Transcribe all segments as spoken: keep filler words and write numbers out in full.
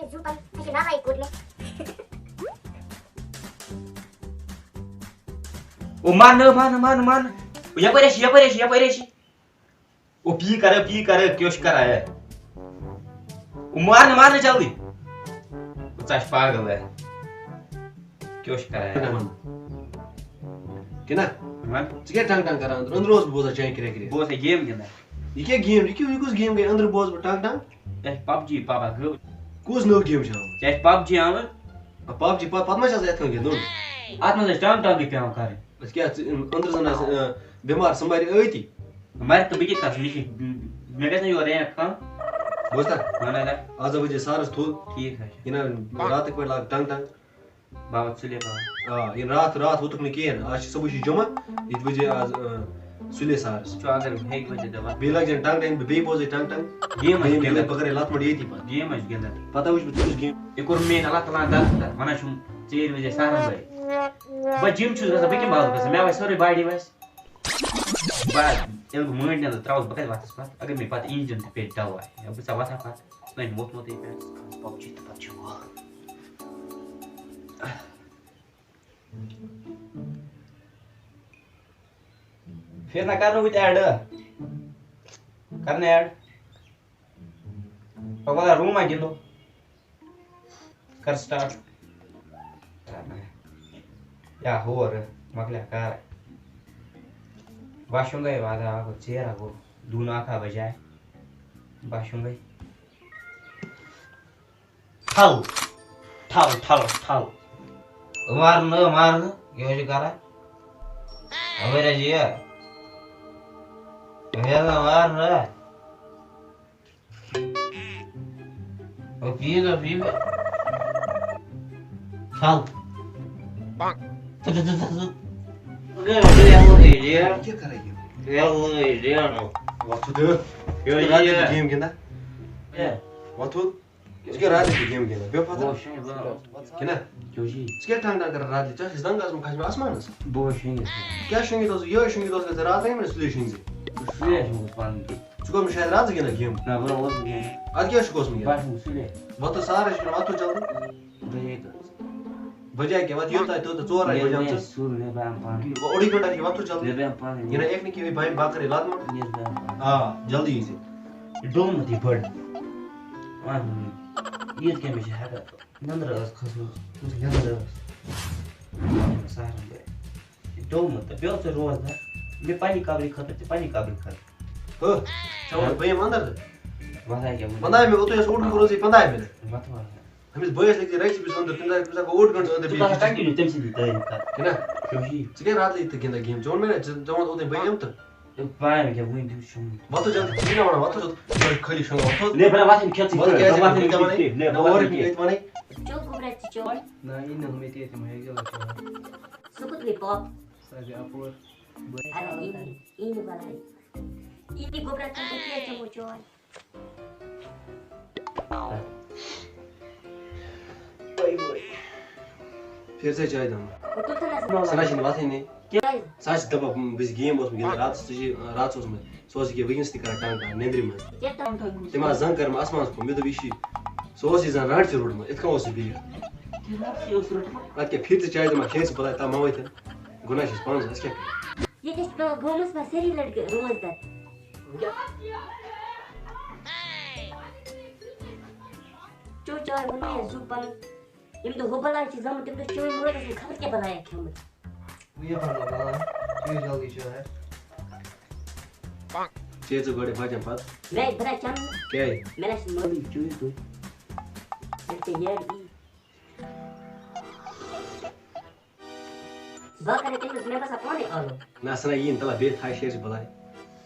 زُو پَن، ژٕ چھِ نالایِق کوٚر مےٚ۔ او مَر نہٕ، مَر نہٕ، مَر نہٕ، مَر نہٕ۔ او یَپٲرۍ ہا چھِ، یَپٲرۍ ہا چھِ، یَپٲرۍ ہا چھِ۔ او پی کَرٕ، پی کَرٕ، کیٛاہ چھُ کَران ہے؟ او مَر نہٕ، مَر نہٕ جلدی۔ او ژٕ ہا چھِ پاگل ہے۔ کیٛاہ چھُ کَران ہے؟ کِنہ؟ وَن۔ ژٕ کیٛاہ ٹنٛگ ٹنٛگ کَران أنٛدرٕ؟ أنٛدرٕ اوسُس بہٕ بوزان چانہِ کرٛٮ۪کھ کرٛٮ۪کھ۔ بہٕ اوسَے گیم گِنٛدان۔ یہِ کیٛاہ گیم؟ یہِ کیٛاہ، یہِ کُس گیم گٔے؟ أنٛدرٕ بوزٕ بہٕ ٹنٛگ ٹنٛگ۔ ہے، پب جی پابا گوٚو۔ کُس نٔو گیم چھِ آمٕژ؟ ژےٚ آسہِ پب جی آمٕژ؟ آ، پب جی، پتہٕ، پتہٕ ما چھِ آسان یِتھ کٔنۍ گِنٛدُن؟ اَتھ منٛز ٲسۍ ٹنٛگ ٹنٛگٕے پٮ۪وان کَرٕنۍ۔ أسۍ کیٛاہ، ژٕ، أنٛدرٕ زَن آسہِ، آ، بٮ۪مار، سُہ مَرِ أتی۔ مَرِ تہٕ بہٕ کیٛاہ کَرٕ؟ مےٚ چھِ، مےٚ گژھِ نہ یورٕ رینک کَم۔ بوزتھا؟ وَن حظ۔ آز ہا وٕچھِ سارَس تھوٚد۔ ٹھیٖک حظ چھُ۔ یہِ نہ راتٕکۍ پٲٹھۍ لاگ ٹنٛگ ٹنٛگ۔ بابا سُلے بابا۔ آ، یہِ راتھ، راتھ ووتُکھ نہٕ کِہیٖنۍ۔ آز چھِ صُبحٕچ جمعہ، یہِ تہِ وٕچھِ آز، آ، سُلے سارَس۔ چھُ اگر ہیٚکہِ وٕچھِتھ دَپان۔ بیٚیہِ لاگہِ زَن ٹنٛگ ٹنٛگ، بیٚیہِ بوزَے ٹنٛگ ٹنٛگ۔ گیم بیٚیہِ حظ گِنٛدَے گِنٛدان۔ بہٕ کَرَے لَتھ مۄٹ ییٚتی پَتہٕ۔ گیم حظ گِنٛدان۔ پَتہٕ وٕچھ بہٕ ژٕ کُس گیم۔ یہِ کوٚر مےٚ اللہ تعالیٰ ہَن درد تہٕ وَنان چھُم، ژیٖرۍ وٕچھِ سارَن بٲے۔ بہٕ جِم چھُس گژھان، بہٕ کَمہِ باپَتھ گژھان؟ مےٚ آسہِ سٲرٕے باڈی وَسہِ۔ بہٕ، ییٚلہِ بہٕ مٲنۍ نہٕ ترٛاوَس، بہٕ کَتہِ وَتھَس پَتہٕ؟ اگر مےٚ پَتہٕ اِنجَن تہِ پیٚیہِ دَوا، یا بہٕ ژےٚ وَتھا پَتہٕ؟ نہ، یہِ ووٚتھ ووٚتھٕے پٮ۪ٹھ۔ پَب جی تہٕ پَب جی گوٚو۔ پھر نہ کَرنہٕ وٕنہِ add۔ کَرنہٕ add۔ پَتہٕ وَلہٕ روٗما گِنٛدو۔ کَر start۔ یا ہور، مۄکلیٛا کار۔ باشُنٛگَے واتان اَکھ ژیر گوٚو۔ دوٗنہٕ اَکھ ہا بَجاے۔ باشُنٛگَے۔ ٹھل، ٹھل، ٹھل، ٹھل۔ مارنہٕ، مارنہٕ، یہِ حظ چھِ کران۔ اَوَے حظ یہِ۔ مےٚ حظ مارنہٕ۔ او پیٖز، او پیٖز۔ ٹھل۔ ژٕ، ژٕ، ژٕ، ژٕ، ژٕ۔ یہِ کیٛاہ کران یہِ؟ یہِ وۄتھُن۔ یہِ راتھ یہِ۔ گیم گِنٛدان۔ ہے۔ وۄتھُن۔ ژٕ کیٛاہ راتھ تہِ گیم گِنٛدان؟ بیٚہہ پتھر۔ او، شاید بہٕ۔ کِنہ؟ کیٛاہ چھُ یہِ؟ ژٕ کیٛاہ ٹنٛگ ٹنٛگ کران راتھ تہِ؟ ژےٚ چھِ زنٛگ آسمٕژ کھسمٕژ آسمانس۔ بہٕ اوسُس شۄنٛگِتھ۔ کیٛاہ شۄنٛگِتھ اوسُکھ؟ یِہوٚے شۄنٛگِتھ اوسُکھ ژٕ راتھ تہِ، مےٚ سُلے شۄنٛگۍ زِ۔ سُلے چھُس بہٕ پنُن تہِ۔ ژٕ کوٚرمُت شاید راتھ زٕ گِنٛدان گیم۔ نہ، بہٕ اوسُس گِنٛدان۔ اَدٕ کیٛاہ چھُکھ اوسمُت گِنٛدان؟ بہٕ چھُس سُلے۔ وۄتھ تہٕ سارا چھِ کران، وۄتھ تہٕ جلدی۔ بہٕ ییٚتہِ۔ بجے کیٛاہ؟ وۄتھ یوٗتاہ توٗتاہ ژور آیہِ مےٚ، بجے مےٚ آمژٕ۔ سُل، مےٚ بہٕ اَنہٕ پانہٕ۔ وۄنۍ اوٚڑُے گھنٹہ چھِ وۄتھُن جلدی۔ مےٚ بہٕ اَنہٕ پانہٕ۔ یہِ نہ ایک نہٕ کینٛہہ، بہٕ اَنہٕ بہٕ کَرٕ یہِ لَدٕ مۄٹ۔ مےٚ بہٕ اَنہٕ پانہٕ۔ آ، جلدی یی زِ۔ یہِ ڈوٚلمُت یہِ بٔڑ۔ اَہَن، ییٖژ کیٛاہ مےٚ چھِ ہٮ۪کان۔ نٮ۪نٛدٕر ٲس کھٔژمٕژ، یُس نٮ۪نٛدٕر ٲس۔ سہرن پٮ۪ٹھ۔ یہِ ڈوٚلمُت تہٕ بیٚیہِ اوس یہِ روزدار۔ مےٚ پنٛنہِ قبرِ خٲطرٕ تہِ پنٛنہِ قبرِ خٲطرٕ۔ ہو، ژےٚ ووٚن بہٕ یِمہٕ اَندَر تہٕ۔ وۄنۍ کیٛاہ وَنہٕ؟ پنٛداہ مِنٹ، اوٚتُے اوس اوٚڑ گٲنٛٹہٕ روزُن، پنٛداہ مِنٹ۔ وۄتھ وۄتھ۔ أمِس بٲیِس لٔگۍ رَزِ، أمِس أنٛدر، تٔمِس آسہِ، تٔمِس آسہِ گوٚو اوٚڑ گھنٹہٕ أنٛدر ژٕ کَتھ بِہِتھ۔ کَنٹِنیوٗ تٔمۍ سٕنٛدی تعریٖف کَر۔ چھُنہ؟ کیٛاہ چھُ یہِ؟ ژٕ کیٛاہ راتھ لٔگۍ تہٕ گِنٛدان گیم؟ ژٕ ووٚن مےٚ نا، ژٕ، ژےٚ ووٚن اوٚتانۍ بہٕ یِمہٕ تہٕ۔ پاے مےٚ کیٛاہ وٕنۍ دیُت شۄنٛگُن۔ وۄتھ حظ جلدی، ژٕ چھُکھ نہ وَنان، وۄتھ حظ، ژٕ چھُکھ خٲلی شۄنٛگان، وۄتھ حظ۔ لے بَرا وَتھ یِم کھٮ۪تھ ژٕ وۄتھ کھٲلۍ، کیٛاہ ژٕ وَتھ ژٕ یِم کیٛاہ وَنَے؟ کھٮ۪تھ، لے نہ، بَرا اورٕ وَتھ یِم یِم کھٮ۪تھ۔ ییٚتہِ وَنَے۔ چُپ گوٚبرا ژٕ چوے۔ نہ، یہِ نہٕ ہُمے تہِ، تِم ہیٚکہِ یَوٕ چوے۔ سُہ کوٚت گٔے پاپ؟ سُہ آسہِ اَپور۔ اَدٕ یی نہٕ، یی نہٕ بَلاے۔ یہِ تہِ گوٚبرا ژٕ تہِ کیٛاہ چٮ۪مو چوے؟ پھِر سا چاے دام۔ سُہ نہ چھِنہٕ وَتھٲنی۔ کیٛازِ؟ سُہ حظ چھِ دَپان، بہٕ چھُس گیم اوسمُت گِنٛدان راتَس، ژٕ چھِ راتَس اوسمُت۔ سُہ اوس ییٚکیٛاہ وٕنکیٚنَس تہِ کران ٹنٛگ ٹنٛگ نیٚنٛدرِ منٛز۔ کیٛاہ ٹنٛگ ٹنٛگ؟ تٔمۍ آسہٕ زنٛگ کٔرمٕژ آسمانَس کُن، مےٚ دوٚپ، یہِ چھِ، سُہ اوس یہِ زَن رانٛٹہِ روٚٹمُت، یِتھ کٔنۍ اوس یہِ بِہِتھ۔ اَدٕ کیٛاہ، پھِر ژٕ چاے دِمہٕ ہا، کھیٚیہِ ژٕ بَلاے، تَتھ ما وٲتۍ۔ گۄناہ چھُس پانَس، أسۍ کیٛاہ کَرو؟ ییٚتہِ ٲسۍ پٮ۪وان گامَس منٛز سٲری لٔڑکہٕ روزدَر۔ چو چاے ووٚن مےٚ زُو پَنُن۔ ییٚمہِ دۄہ ہُہ بَلاے چھِ زامُت، تَمہِ دۄہ چٲنۍ مٲلۍ ٲسٕن خبر کیٛاہ بَلایا کھیوٚمُت۔ وۄنۍ یہِ پَرنہٕ بَلاے، چیٚیِو جلدی چاے۔ چے ژٕ گۄڈٕ بَچَن پَتہٕ۔ مےٚ بَلاے چَنہٕ نہٕ۔ کیٛازِ؟ مےٚ نہ چھِ مٲلٕے۔ چیٚیِو تُہۍ۔ ییٚلہِ ژےٚ یاد یی۔ بہٕ کَرٕ تٔمِس، مےٚ باسان، پانَے آلو۔ نہ، سۄ نہ یِیہِ نہٕ، تَلہ بیٚہہ تھاے شیرِ بَلاے۔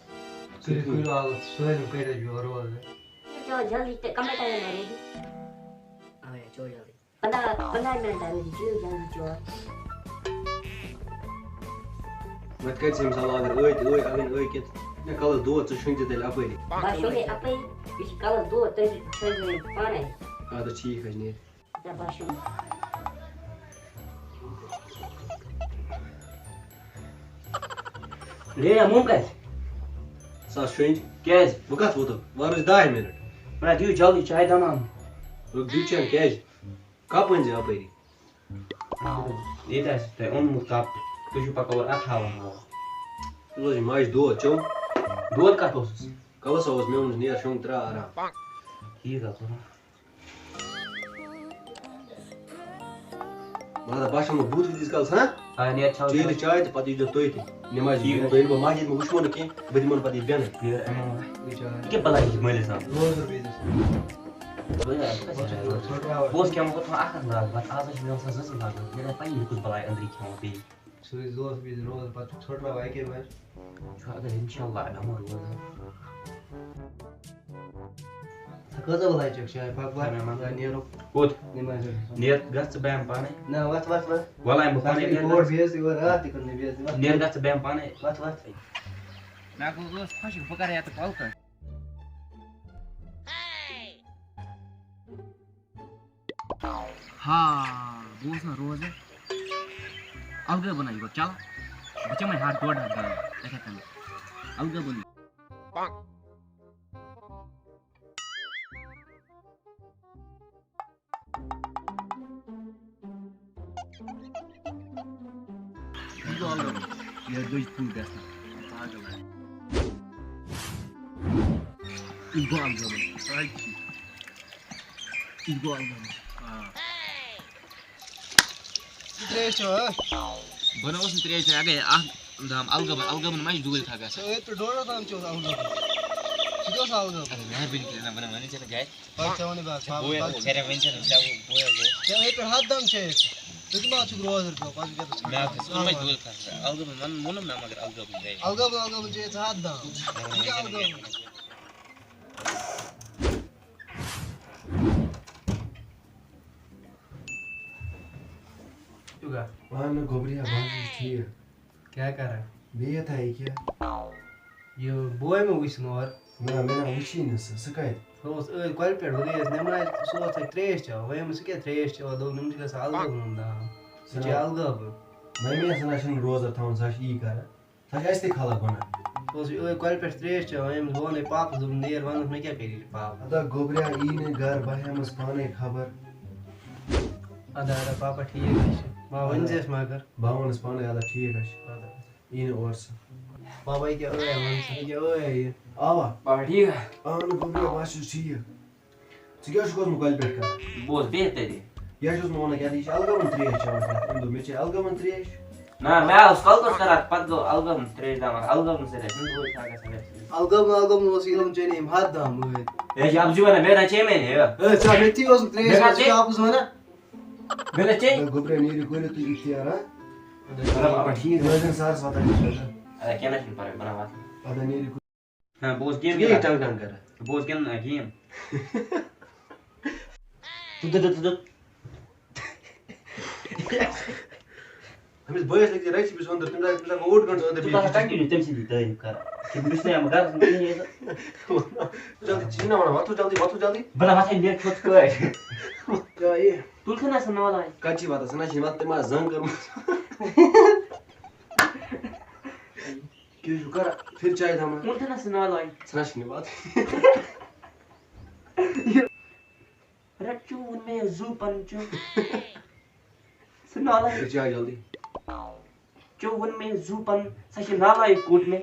ژٕ تہِ کٔرِو آلو، سٲلِم کٔرِو یورٕ اورٕ۔ یہِ چھُ جلدی تہٕ کَمٕے ٹایم ما روزِ؟ اَوَے، چیٚو جلدی۔ پنٛداہ، پنٛداہ مِنَٹ روزِ، چیٚیِو جلدی چاے۔ وۄنۍ کَتہِ چھِ أمِس علاوٕ اگر ٲدۍ، ٲدۍ، اگر ٲدۍ کِتھ، مےٚ کَلَس دود، ژٕ شۄنٛگہِ تیٚلہِ اَپٲری۔ بَس شۄنٛگے اَپٲری، مےٚ چھِ کَلَس دود، تُہۍ شۄنٛگِو وۄنۍ پانَے۔ اَدٕ ٹھیٖک حظ چھِ، نیرِ۔ ریڈیا موم کَتہِ؟ سُہ حظ شۄنٛگۍ۔ کیٛازِ؟ بہٕ کَتھ ووتُم؟ وَلہٕ روٗزۍ دَہَے مِنَٹ۔ وَلہٕ دِیِو جلدی چاے دَمام۔ رُک، دیُت چھَنہٕ کیٛازِ؟ کَپ أنۍ زِ اَپٲری۔ ییٚتہِ آسہِ تۄہہِ اوٚنمُت کَپ، تُہۍ چھِو پَکان اورٕ اَتھٕ ہاوان ہاوان۔ ژٕ لوج ماجہِ دود، چیوٚو؟ دود کَتھ اوسُس؟ کَلَس ہا اوس مےٚ ووٚنمُت، نیر شۄنٛگ ترٛاو آرام۔ ٹھیٖک حظ کوٚرُن۔ مطلب، بہٕ ہا چھَس نہٕ بُتھ وٕتھِس کَلَس، ہاں؟ آ، نیر چھَو ژٕ ییٚلہِ چاے تہٕ پَتہٕ ییٖزیو تُہۍ تہِ نٮ۪مازِ ٹھیٖک۔ ییٚلہِ بہٕ، ییٚلہِ بہٕ مَسجِد منٛز وٕچھمو نہٕ کینٛہہ، بہٕ دِمو نہٕ پَتہٕ یہِ بیٚنہٕ۔ نیر اَمہِ مۄکھ۔ یہِ کیٛاہ بَلاے چھِ مٲلِس آمٕژ؟ روزدَر بیٚیہِ دِس۔ بہٕ حظ، بہٕ اوسُس کھٮ۪وان پَتہٕ اَکھ اَکھ لاگہٕ بَتہٕ، آز حظ چھِ مےٚ آسان زٕ زٕ لاگہٕ بَتہٕ، مےٚ نہ پَیی یہِ کُس بَلاے أنٛدرٕ کھٮ۪وان بیٚیہِ۔ سُہ روزِ دۄہَس بیٚیہِ روزدَر، پَتہٕ چھُ ژھۄٹراوان اَکے بَجہِ۔ چھُ اگر اِنشاءاللہ بیٚمار روزدَر۔ ژٕ کۭژاہ وَلہٕ ہا چَکھ چاے؟ پَکھ بَر، نہ، نہ، نہ۔ نیرو۔ کوٚت؟ نٮ۪مازِ پٮ۪ٹھ۔ نیر، گژھ ژٕ، بہٕ یِمہٕ پانَے۔ نہ، وَتھ، وَتھ، وَتھ۔ وَلہٕ یِمہٕ بہٕ پانَے، سَمکھِ نیر، یور گژھ۔ بے عزتی، یورٕ راتھ تہِ کٔر مےٚ بے عزتی۔ وَتھ۔ نیر، گژھ ژٕ، بہٕ یِمہٕ پانَے۔ وَتھ، وَتھ۔ مےٚ گوٚو اوس خۄشِک، بہٕ کَرٕ یَتھ کَلہٕ کَٹ۔ ہا، بہٕ اوسُس نہ روزان۔ الگٲبن ہا چھُ گۄڈٕ چلان۔ بہٕ چَمے ہَتھ ڈۄڈ ہَتھ گرام یِتھَے کٔنۍ۔ الگٲبن۔ یہِ گوٚو الگٲبن۔ یہِ دٔج پھُل گژھان۔ پاگل ہا۔ یہِ گوٚو الگٲبن۔ یہِ گوٚو الگٲبن۔ آ۔ ژٕ ترٛیش چیٚوان، ہا؟ بہٕ نہ اوسُس نہٕ ترٛیش چیٚوان، اَگَے اَکھ دام الگٲبن، الگٲبن ما چھِ دوٗرِ تھا گژھان؟ ژےٚ ٲدۍ پٮ۪ٹھ ڈوڈا تام چیوٚوُس الگٲبن۔ سُہ تہِ اوس الگٲبن۔ اَدٕ مہربٲنی کٔرِتھ نہ، بہٕ نہ وَنٕے ژےٚ نہٕ گَرِ۔ پَتہٕ ژےٚ وَنٕے بَس، بہٕ پَتہٕ یَتھ ژےٚ وَنٕے۔ ژےٚ ٲدۍ پٮ۪ٹھ ہَتھ دام چیٚیَکھ ژٕ۔ ژٕ تہِ ما چھُکھ روزدَر پیوٚو، پَتہٕ کیٛاہ تَتھ ژٕ مےٚ کَران؟ ہا، ژٕ مےٚ دوٗرِ تھا۔ الگٲبن وَن، ووٚنُم نہ مگر الگٲبن گٔے۔ الگٲبن، الگٲبن چیٚیَکھ ژٕ ہَتھ دام۔ مےٚ وَنٕے ژےٚ نہٕ گَرِ۔ اہن گوٚبریا، بہٕ حظ چھُس ٹھیٖک۔ کیٛاہ کران؟ بِہِتھ ہا ییٚکیٛاہ۔ یہِ بوے مہ وٕچھُن اورٕ؟ نہ، مےٚ نہ وٕچھی نہٕ سُہ، سُہ کَتہِ؟ سُہ اوس أتھۍ کۄلہِ پٮ۪ٹھ، بہٕ گٔیَس نٮ۪مازِ، سُہ اوس تَتہِ ترٛیش چٮ۪وان، وۄنۍ ییٚمِس سُہ کیٛاہ ترٛیش چٮ۪وان، دوٚپُن أمِس چھِ گژھان الگٲبن دام، سُہ چیٚیہِ الگٲبن۔ مےٚ مےٚ سا نہ چھِنہٕ روزدَر تھاوُن، سۄ چھِ یی کران۔ سۄ چھِ اَسہِ تہِ خلق وَنان۔ سُہ اوس یِہوٚے کۄلہِ پٮ۪ٹھ ترٛیش چٮ۪وان، أمِس ووٚن ہے پاپَس، دوٚپُن، "نیر، وَنُس مےٚ کیٛاہ کٔرِتھ چھُ پاپَس؟" اَدا گوٚبریا، یی نہٕ گَرٕ، بہٕ ہٮ۪مَس پانَے خبر۔ اَدا، اَدا، پاپا ٹھیٖک حظ چھُ۔ ما ؤنۍ زیٚس مگر۔ بہٕ وَنَس پانَے، اَدا ٹھیٖک حظ چھُ۔ اَدا۔ یی نہٕ اورٕ سُہ۔ پاپا، یہِ کیٛاہ ٲے وَن ژٕ؟ یہِ کیٛاہ ٲے یہِ؟ اَوا۔ پاپا ٹھیٖک ہا؟ اَہَن گوٚبریا، بہٕ حظ چھُس ٹھیٖک۔ ژٕ کیٛاہ چھُکھ اوسمُت کۄلہِ پٮ۪ٹھ کران؟ بہٕ اوسُس بِہِتھ تَتہِ۔ یہِ حظ چھُس مےٚ وَنان، کیٛاہ تھا، یہِ چھِ الگٲبن ترٛیش چٮ۪وان کیٛاہ تھا۔ أمۍ دوٚپ، مےٚ چے الگٲبن ترٛیش۔ نہ، مےٚ اوس کۄلہٕ پٮ۪ٹھ کران، پَتہٕ گوٚو الگٲبن ترٛیش دَپان، الگٲبن سۭتۍ آسہِ نہٕ بوے تھاکھ گژھان اَسہِ۔ الگٲبن، الگٲبن اوس یہِ، یِم چے نہٕ یِم ہَتھ دام ٲدۍ۔ ہے، یہِ اَپزُے وَنان، مےٚ نہ چے مےٚ نہٕ، ہے۔ ہے، ژےٚ مےٚ تی اوسمُت ترٛیش، مےٚ کَتہِ ژٕ چھُکھ چے؟ اَپُز وَنان۔ مےٚ نہ چے۔ ہے، گوٚبریا، نیٖرِو، کٔرِو تُہۍ اِختیار، ہا؟ مطلب، اَپا ٹھیٖک۔ مےٚ ٲسۍ زَن سارَس واتان یہِ سوزان۔ اَدٕ کیٚنٛہہ نہ چھُنہٕ پَرواے، بہٕ نہ واتہٕ۔ اَدٕ نیٖرِو۔ ہاں، بہٕ اوسُس game ژٕ کیٛاہ گِنٛدان۔ ٹنٛگ ٹنٛگ کران؟ بہٕ اوسُس گِنٛدان game۔ تُدٕ، تُدٕ، تُدٕ۔ أمِس بٲیِس لٔگۍ رَژھِ أمِس أنٛدٕر، تٔمِس آسہِ، تٔمِس آسہِ گوٚو اوٚڑ گَنٛٹہٕ أنٛدٕر ژٕ بِہِتھ۔ کَتھ continue تٔمۍ سٕنٛدی تعریٖف کران؟ کِنہٕ بہٕ چھُس نہٕ یِوان گَرَس منٛز کِہیٖنۍ ییٚتہِ؟ جلدی، ژٕ چھِ نہ وَنان، وۄتھُو جلدی، وۄتھُو جلدی۔ بہٕ نہ وۄتھَے، مےٚ کھوٚت کٲڑۍ۔ کیٛاہ یہِ؟ تُل کھَنا سا نالایہِ۔ کَتہِ چھِ واتان؟ ژٕ نہ چھِ واتان، تٔمۍ آسہٕ زنٛگ کٔرمٕژ۔ کیٛاہ چھُو کران؟ پھر چاے دما۔ تُل کھَنا سا نالایہِ۔ ژٕ نہ چھِ نہٕ واتان۔ رٹ چون مےٚ زُو پَنُن چون۔ سُہ نالایہِ۔ پھر چاے جلدی۔ چون مےٚ زُو پَنُن، سۄ چھِ نالایہِ کوٚٹ مےٚ۔